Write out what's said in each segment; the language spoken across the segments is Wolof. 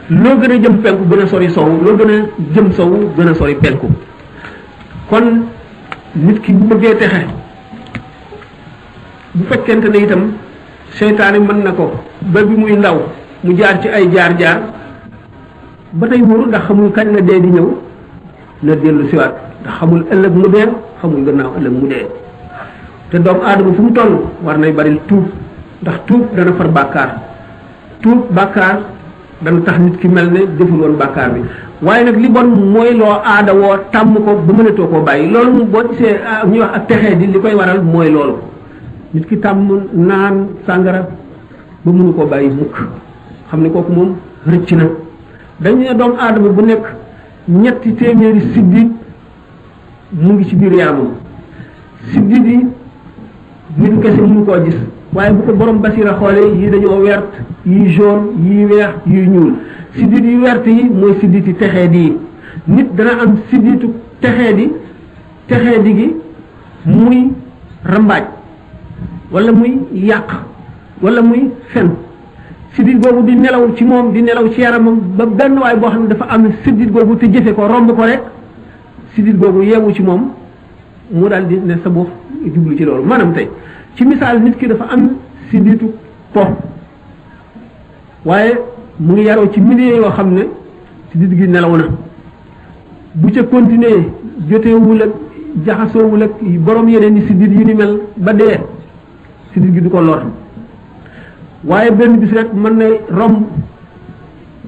loo gën a jëm penku gën a sori sow loo gën a jëm sow gën a sori penku kon nit ki bu bëggee texe bu fekkente ne itam seytaane mën na ko ba bi muy ndaw mu jaar ci ay jaar-jaar ba tey wóoru ndax xamul kañ la dee di ñëw na dellu siwaat ndax xamul ëllëg mu dee xamul gannaaw ëllëg mu dee te doomu aadama fu mu toll war nay bari tuub ndax tuub dana far bàkkaar tuub bàkkaar dana tax nit ki mel ne deful woon bàkkaar bi waaye nag li bon mooy loo aada woo tàmm ko ba mënatoo koo bàyyi loolu boo gisee ñuy wax ak texee di li koy waral mooy loolu nit ki tàmm naan sàngara ba mënu koo bàyyi mukk xam ne kooku moom rëcc na dañu ne doomu aadama bu nekk ñetti téeméeri siddit mu ngi ci biir yaramam siddit yi nit kese mënu koo gis waaye bu ko borom basira xoolee yii dañoo wert yii jaune yii weex yii ñuul siddit yu wert yi mooy siddit yi texee di yi nit dana am sidditu texee di gi muy rambaaj wala muy yàq wala muy fen siddit googu di nelaw ci moom di nelaw ci yaramam ba benn waay boo xam ne dafa am siddit googu te jëfe ko romb ko rek siddit googu yeewu ci moom mu daal di ne sa bopp jublu ci loolu maanaam tey ci misaal nit ki dafa am sidditu po waaye mu ngi yaroo ci milieu yoo xam ne siddit gi nelaw na bu ca continuer joteewul ak jaxasoowul ak borom yeneen ni siddit yu ni mel ba dee siddit gi du ko lor waaye benn bis rek mën na romb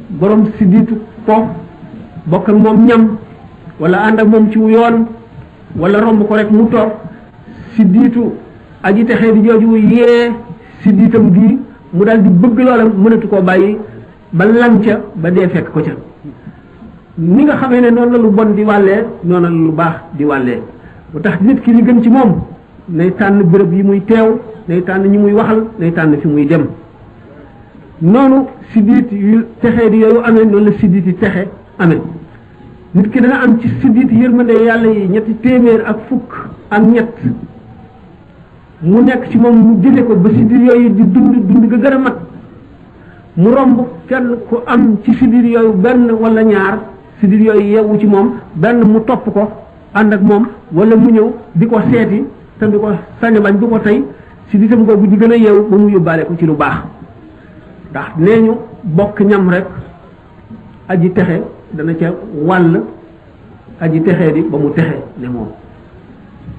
borom sidditu po bokk ak moom ñam wala ànd ak moom ci yoon wala romb ko rek mu toog sidditu aji texee di jooju yee sidditam gi mu daal di bëgg loola mënatu koo bàyyi ba lan ca ba dee fekk ko ca ni nga xamee ne noonu la lu bon di wàllee noonu la lu baax di wàllee bu tax nit ki li gën ci moom nay tànn bërëb yi muy teew nay tànn ñi muy waxal nay tànn fi muy dem noonu siddit yu texee di yooyu amee noonu la siddit yi texe amee nit ki dana am ci siddit yërmande yàlla yi ñetti téeméer ak fukk ak ñett mu nekk ci moom mu jële ko ba siddit yooyu di dund ga gën a mat mu romb kenn ku am ci siddit yooyu benn wala ñaar siddit yooyu yeewu ci moom benn mu topp ko ànd ak moom wala mu ñëw di ko seeti te di ko sañ bañ du ko tey sidditam googu di gën a yeewu ba mu yóbbaale ko ci lu baax ndax nee ñu bokk ñam rek aji texe dana ca wàll aji texee di ba mu texe ne moom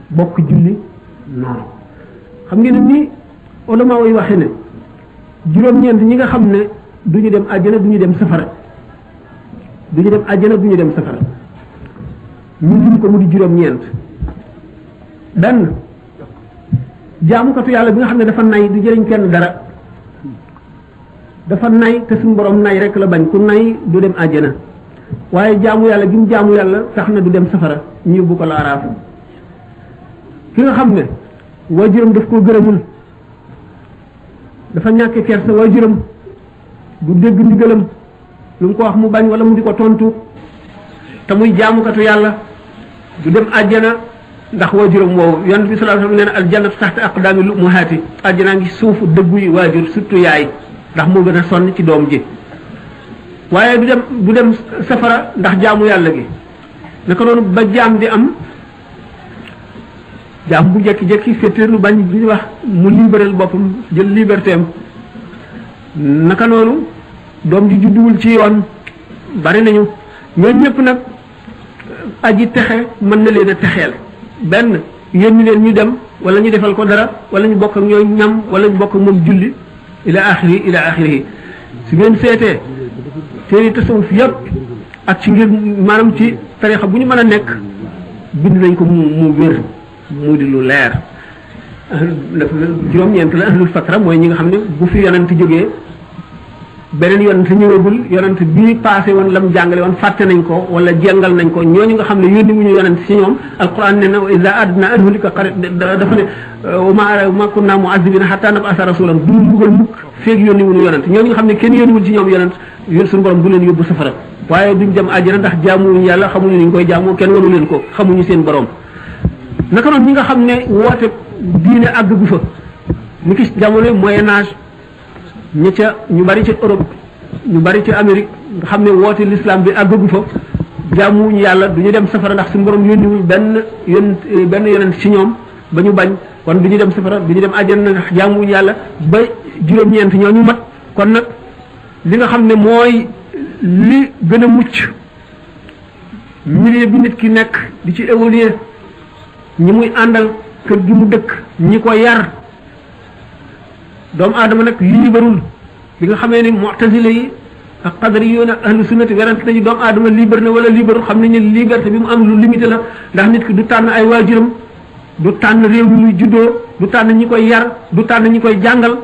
bokk julli noonu xam ngeen ne ni ulama yi waxe ne juróom-ñeent ñi nga xam ne du ñu dem àjjana du ñu dem safara du ñu dem àjjana du ñu dem safara ñu lim ko mu di juróom-ñeent benn jaamukatu yàlla bi nga xam ne dafa nay du jëriñ kenn dara dafa nay te suñu borom nay rek la bañ ku nay du dem àjjana waaye jaamu yàlla gi mu jaamu yàlla tax na du dem safara ñu yóbbu ko la araaf ki nga xam ne waajuram daf koo gërëmul dafa ñàkk kersa waajuram du dégg ndigalam lu mu ko wax mu bañ wala mu di ko tontu te muy jaamukatu yàlla du dem àjjana ndax waajuram woowu yonent bi sallallahu alayhi wasallam nee na aljannatu taxta aqdaami ummahaati àjjanaa ngi suufu dëggu yi waajur surtout yaay ndax moo gën a sonn ci doom ji waaye du dem safara ndax jaamu yàlla gi naka noonu ba jaam di am jaam bu jekki-jekki féeteerlu bañ bi ñu wax mu libéral boppam jël liberté am naka noonu doom ji judduwul ci yoon bari nañu ñooñu ñëpp nag aji texe mën na leen a texeel benn yónni leen ñu dem wala ñu defal ko dara wala ñu bokk ak ñooy ñam wala ñu bokk ak moom julli ila axiri su ngeen seetee téere tasawuf yëpp ak ci ngir maanaam ci tarixa bu ñu mën a nekk bind nañ ko mu wér mu di lu leer juróom-ñeent la ahlul fatra mooy ñi nga xam ne bu fi yonent jógee beneen yonent ñëwagul yonent bii passé woon lam jàngale woon fàtte nañ ko wala jengal nañ ko ñooñu nga xam ne yónni wuñu yonent ci ñoom alquran ne na wa iza adna an hulika qarit dafa ne ma kunna mu'azzibina hatta nab'atha rasulan du mbugal mukk feeg yónni wuñu yonent ñooñu nga xam ne kenn yónniwul ci ñoom yonent suñu borom du leen yóbbu safara waaye duñ dem àjjana ndax jaamuwuñu yàlla xamuñu niñ koy jaamoo kenn wanu leen ko xamuñu seen borom naka noonu ñi nga xam ne woote diine àgg gu fa ni ki jamono moyen âge ñu bari ci Europe ñu bari ci Amérique nga xam ne woote l'islam bi àggagu fa jaamuwuñu yàlla du ñu dem safara ndax suñu borom yónniwul benn yonent ci ñoom ba ñu bañ kon du ñu dem safara du ñu dem àjjana ndax jaamuwuñu yàlla ba juróom-ñeent ñooñu mat kon nag li nga xam ne mooy li gën a mucc milieu bi nit ki nekk di ci évoluer ñi muy àndal kër gi mu dëkk ñi ko yar doomu aadama nag liibarul bi nga xamee ni mu'tazila yi ak qadari yoon ak ahlu sunnati werante nañu doomu aadama libre na wala libre xam nañu ne liberté bi mu am lu limité la ndax nit ki du tànn ay waajuram du tànn réew mi muy juddoo du tànn ñi koy yar du tànn ñi koy jàngal